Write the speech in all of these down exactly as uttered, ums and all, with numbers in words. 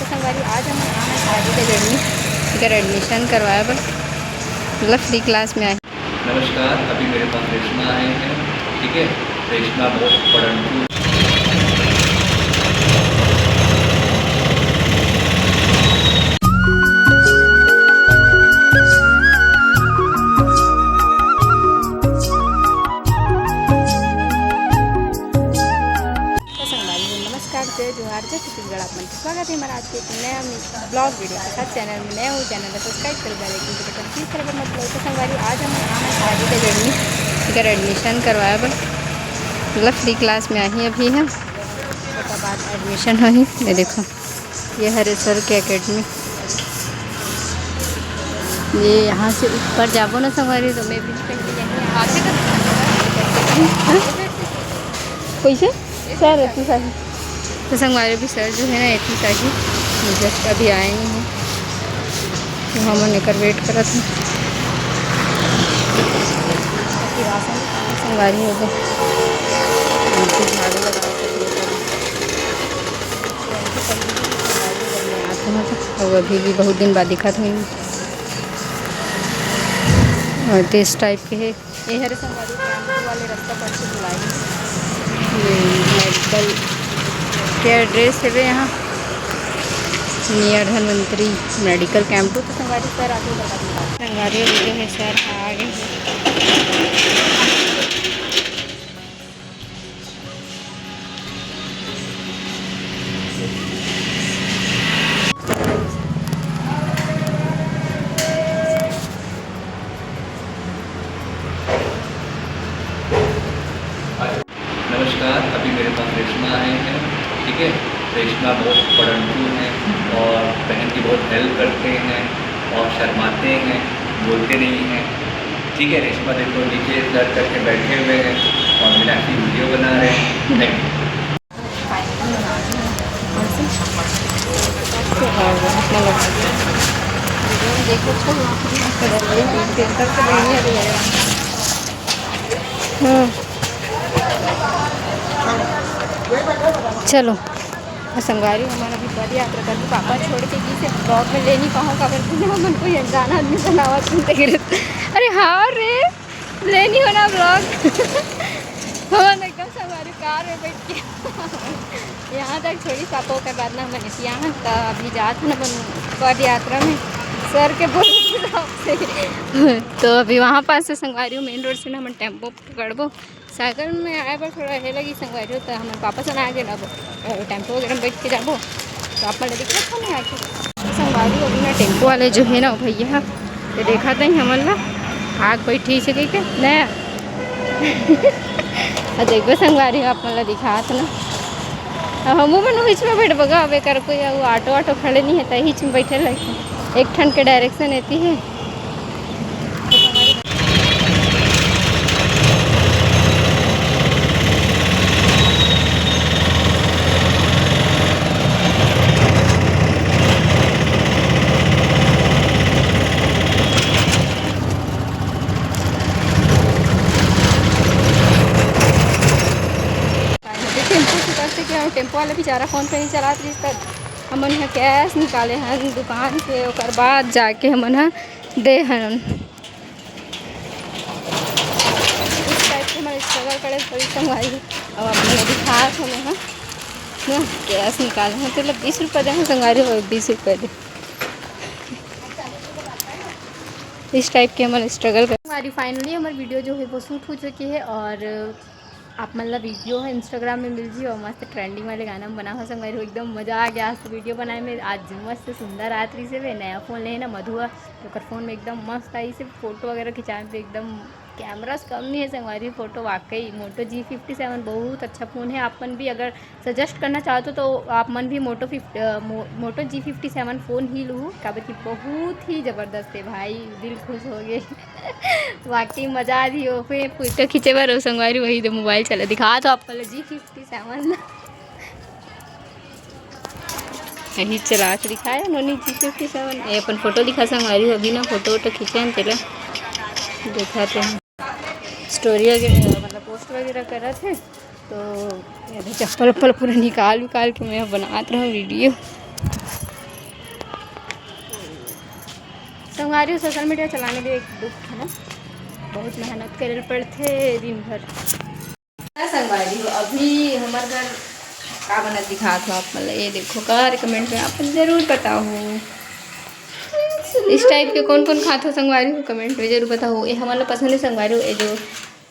संगवारी, आज हम आए हैं शादी के जर्नी, एकर एडमिशन करवाए बर, मतलब फ्री क्लास में आए। नमस्कार, अभी मेरे पास रेशमा आए हैं, ठीक है, रेशमा बहुत पढ़ंटू। तो संगवारी हो, नमस्कार, जय जोहार, जय छत्तीसगढ़। आप मन के स्वागत है हमारा आज के एक नया ब्लॉग वीडियो के साथ। चैनल में नया हो, चैनल को सब्सक्राइब करो, बेल आइकन के बटन क्लिक करे बर मत भूलो। तो संगवारी, आज हम आए हैं शादी के जर्नी, एकर एडमिशन करवाए बर, मतलब फ्री क्लास में आही अभी है, ओकर बाद एडमिशन होही। ये देखो, ये हरे सर के एकेडमी। ये यहाँ से ऊपर जाबो ना संगवारी, तो मैं भी पहले यहीं आके, कैसे? सर, एती साही। तो संगवारी, भी सर जो है ना, एती साही, जस्ट अभी आए नहीं हैं, तो हमन एकर वेट करत हन। संगवारी हो गए, झाड़ू लगा के, अउ अभी भी बहुत दिन बाद दिखत होही। और तो इस टाइप के है। ये हरे संगवारी, कैंपू वाले रास्ता पर से बुलाए। ये मेडिकल के एड्रेस हवे यहाँ, नियर धन्वंतरी मेडिकल कैंपू। तो संगवारी, सर आके बता दीजिए। संगवारी, अभी जो है सर आ गए हैं। नमस्कार, अभी मेरे पास रेशमा आए हैं, ठीक है। रेशमा बहुत पढ़ंटू हैं और बहन की बहुत हेल्प करते हैं और शर्माते हैं, बोलते नहीं हैं, ठीक है। रेशमा देखो, नीचे सर करके बैठे हुए हैं और मीनाक्षी वीडियो बना रहे हैं। Thank you। हम्म। चलो, संगवारी, हमन अभी पद यात्रा करबो। पापा छोड़ के गिस हे, ब्लॉग में ले नहीं पाहूँ, काबर कि हमन कोई अनजान आदमी बनावत नहीं देख रहे। अरे हाँ रे, ले नहीं होना ब्लॉग। हमन एकदम संगवारी कार में बैठ के यहाँ तक छोड़ी पापा, ओकर बाद ना हमन एती आहन, त अभी जात हन अपन पद यात्रा में सर के बोले हिसाब से। तो अभी वहाँ पास से संगवारी मेन रोड से ना हमन टेम्पो पकड़बो। साइकिल में आए बर थोड़ा हे लगी संगवारी, तो हमन वापस ना आगे ना टेम्पो वगैरह में बैठ के जाबो। तो आप मन दिक्कत तो नहीं आके संगवारी, अभी ना टेम्पो वाले जो है ना भैया, तो देखा था हमन ला आग बैठी से कह के नया। अब देखबो संगवारी, आप मन ला दिखात ना। अब हमू मन बीच में बैठबो गा, अब एकर कोई अउ ऑटो वाटो खड़े नहीं है, त बीच में बैठे लगे। एक ठन के डायरेक्शन एती है। टेम्पो से करते क्या, टेम्पो वाला बेचारा फोन पे ही चलात रहिस, तब हमन ह कैश निकाले हन दुकान से, ओकर बाद जाके हमन ह दे हन। इस टाइप के हमर स्ट्रगल करे पड़ी संगवारी। अब आप मन दिखात हमें, हाँ ना, कैश निकाले हैं, तेला बीस रुपये दे हैं संगवारी, वो बीस रुपये दे। इस टाइप के हमर स्ट्रगल कर। हमारी फाइनली हमर वीडियो जो है वो शूट हो चुकी है और आप मन ला वीडियो है इंस्टाग्राम में मिल जी और मस्त ट्रेंडिंग वाले गाना में बना हो संगवारी हो। एकदम मजा आ गया आज तो वीडियो बनाए में। आज मस्त सुंदर रात रही से वे नया फ़ोन ले ना मधुआ, तो ओकर फ़ोन में एकदम मस्त आई से फोटो वगैरह खिंचाए पे एकदम कैमरास कम नहीं है संगवारी। फोटो वाकई मोटो जी फिफ्टी सेवन बहुत अच्छा फ़ोन है। आप मन भी अगर सजेस्ट करना चाहते हो तो आप मन भी मोटो फिफ्टी मोटो जी फिफ्टी सेवन फ़ोन ही लूँ, काबर कि बहुत ही ज़बरदस्त है भाई, दिल खुश हो गए। वाकई मजा आ रही हो। फिर फोटो खींचे बर हो संगवारी, वही दे मोबाइल चला दिखा तो आप पहले जी फिफ्टी सेवन। यही चला के दिखाया नोनी जी फिफ्टी सेवन। ये अपन फोटो दिखा संगवारी, अभी ना फोटो वोटो खींचे हैं तेला दिखाते हैं। स्टोरी वगैरह मतलब पोस्ट वगैरह करत है तो ये दे चप्पल वप्पल पूरा निकाल उकाल के मैं बनात रहूँ वीडियो। संगवारी हो, सोशल मीडिया चलाने के एक दुख है ना, बहुत मेहनत करे ल पड़थे दिन भर। हाँ संगवारी हो, अभी हमर घर का बनत दिखात हो आप मन ल, ये देखो का, कमेंट में आप मन जरूर बताओ। इस टाइप के कौन कौन खात हो संगवारी हो, कमेंट में जरूर बताओ। ये हमन ल पसंद है संगवारी हो, ये जो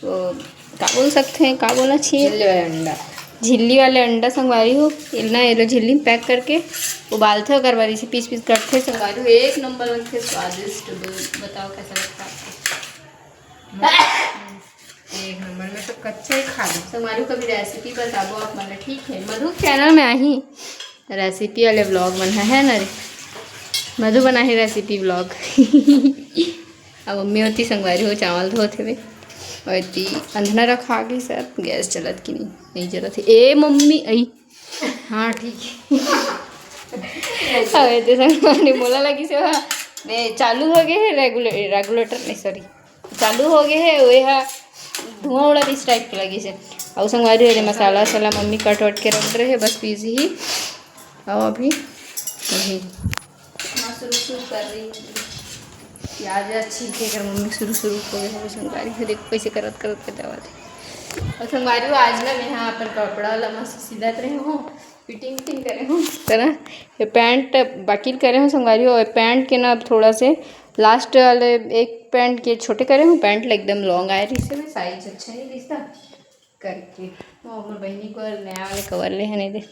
वो का बोल सकते हैं, का बोलना चाहिए, झिल्ली वाले अंडा। झिल्ली वाले अंडा संगवारी हो, इतना ये लो झिल्ली में पैक करके उबालथे, ओकर बाद इसे पीस पीस करथे संगवारी हो, एक नंबर बनथे स्वादिष्ट। दो बताओ कैसा लगता है आपको? एक नंबर। मैं तो कच्चा ही खा लूँ। संगवारी हो कभी रेसिपी बताबो आप मन ल, ठीक है? मधु चैनल में आही रेसिपी वाले व्लॉग मन ह, है ना रे? मधु बनाही रेसिपी व्लॉग। अब मम्मी होती संगवारी हो चावल धोत हवे, और इतनी अंधना रखा गई सर, गैस चलत कि नहीं, नहीं चलत है। ए मम्मी, आई। हाँ, ठीक है। अबे तो संगवारी मोला लगी से, मैं चालू हो गए है रेगुले-, रेगुलेटर नहीं, सॉरी, चालू हो गए है, वो हा धुआं उड़त इस टाइप के लगी से। और संगवारी हो, मसाला वसाला मम्मी कट वट के रख रहे हैं, बस पीस ही। और अभी वही हाँ, शुरू शुरू कर रही हूँ। प्याज व्याज छील के कर मम्मी शुरू शुरू हो गए हैं संगवारी। फिर देखो कैसे करत करत के जावत है। और संगवारी हो, आज ना मैं यहाँ अपन कपड़ा वाला मस्त सिलत रहे हूँ, फिटिंग फिटिंग करे हूँ, है ना? ये पैंट बाकी करे हूँ संगवारी हो, और पैंट के ना अब थोड़ा से लास्ट वाले एक पैंट के छोटे करे हूँ, पैंट ला एकदम लॉन्ग आए रही से, साइज अच्छा नहीं दिखता करके। वो हमर बहिनी को नया वाले कवर ले है, नहीं दे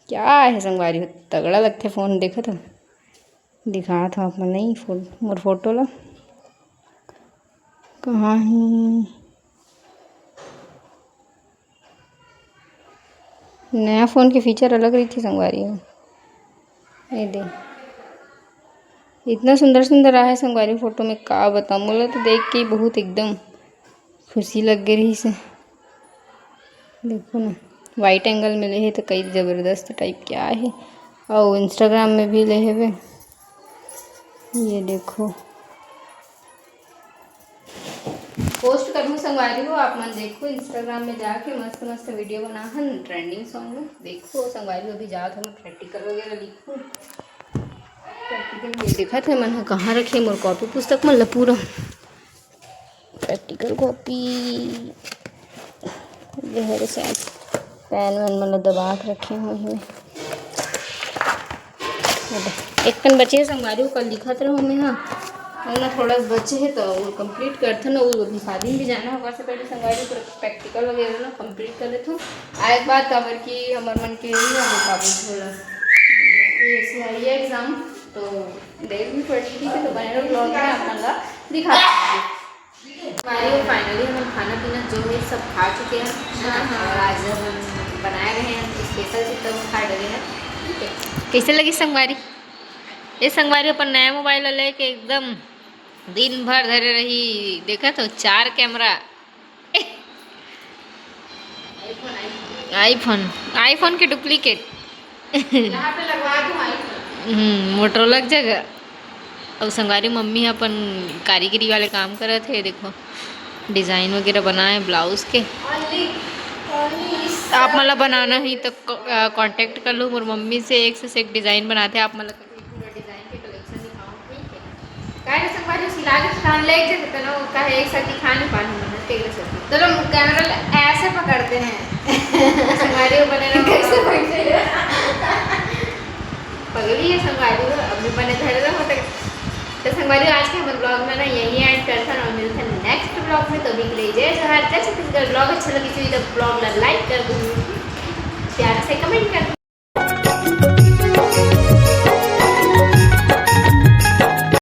क्या है संगवारी हो, तगड़ा लगथे फोन, देखो तो दिखात हूँ आप मन नहीं फोन, मोर फोटो ला कहाँ ही। नया फोन के फीचर अलग रही थी संगवारी हो, ये दे इतना सुंदर सुंदर आए संगवारी फोटो में, का बताऊँ, मोला तो देख के ही बहुत एकदम खुशी लग गई रही से। देखो ना, वाइट एंगल में ले है तो कई जबरदस्त टाइप के आए है। और इंस्टाग्राम में भी ले हवे, ये देखो। पोस्ट करहूँ संगवारी हो, आप मन देखो इंस्टाग्राम में जाके मस्त मस्त वीडियो बनाहन ट्रेंडिंग सॉन्ग में। देखो संगवारी हो, अभी जात हम प्रैक्टिकल वगैरह लिखूँ। प्रैक्टिकल में देखत है मन ह कहाँ रखे मोर कॉपी पुस्तक मन ल पूरा। प्रैक्टिकल कॉपी ये हरे शायद, पेन वेन मन ल दबा के रखे हूँ मैं। एक ठन बचे हे संगवारी, ओकर लिखत रहूँ मैं हा। और ना थोड़ा सा बचे है तो वो कंप्लीट करथे ना, वो अभी शादी में भी जाना है, ओकर से पहले संगवारी पूरा प्रैक्टिकल वगैरह ना कंप्लीट कर लेथूँ। आए के बाद काबर कि हमर मन के नहीं हो पाबे थोड़ा ये एग्जाम, तो देर भी पड़ी थी, तो बने रहो व्लॉग में, आप मन ला दिखा देंगे। हमारे फाइनली हम खाना पीना जो है सब खा चुके हैं, है ना? हाँ, हाँ। और आज हम बनाए रहे हैं स्पेशल चित्तम खा डरे हैं। ठीक है, कैसे लगी संगवारी? ये संगवारी अपन नया मोबाइल लेके एकदम दिन भर धरे रही, देखा तो चार कैमरा। आईफोन, आईफोन के डुप्लीकेट। यहाँ पे लगवा दूँ आईफोन। हम्म, मोटरोला के जगह। अउ संगवारी मम्मी ह अपन कारीगरी वाले काम करत हे, देखो डिजाइन वगैरह बनाए ब्लाउज के। Only, only इस आप मन ला बनाना ही तो कांटेक्ट कर लो मोर मम्मी से, एक से एक डिजाइन बनाथे। आप मन ला पूरा डिजाइन के कलेक्शन दिखाऊँ, ठीक है? काहे रे संगवारी, सिला के दुकान ले जे होते ना, वो काहे एक साथ दिखा नहीं पानी मन, तेरे से। चलो, कैमरा ले-, ऐसे पकड़ते हैं। संगवारी वो बने रहो। कैसे पकड़े? पगली है संगवारी हो, अभी बने धरे रहो तक। तो संगवारी, आज के हमर ब्लॉग में ना यही एंड करथन और मिलथन नेक्स्ट ब्लॉग में। तो अभी के लिए जय जोहार, जय छत्तीसगढ़। ब्लॉग अच्छा लगी तो ब्लॉग ला लाइक कर दो, प्यार से कमेंट कर दो।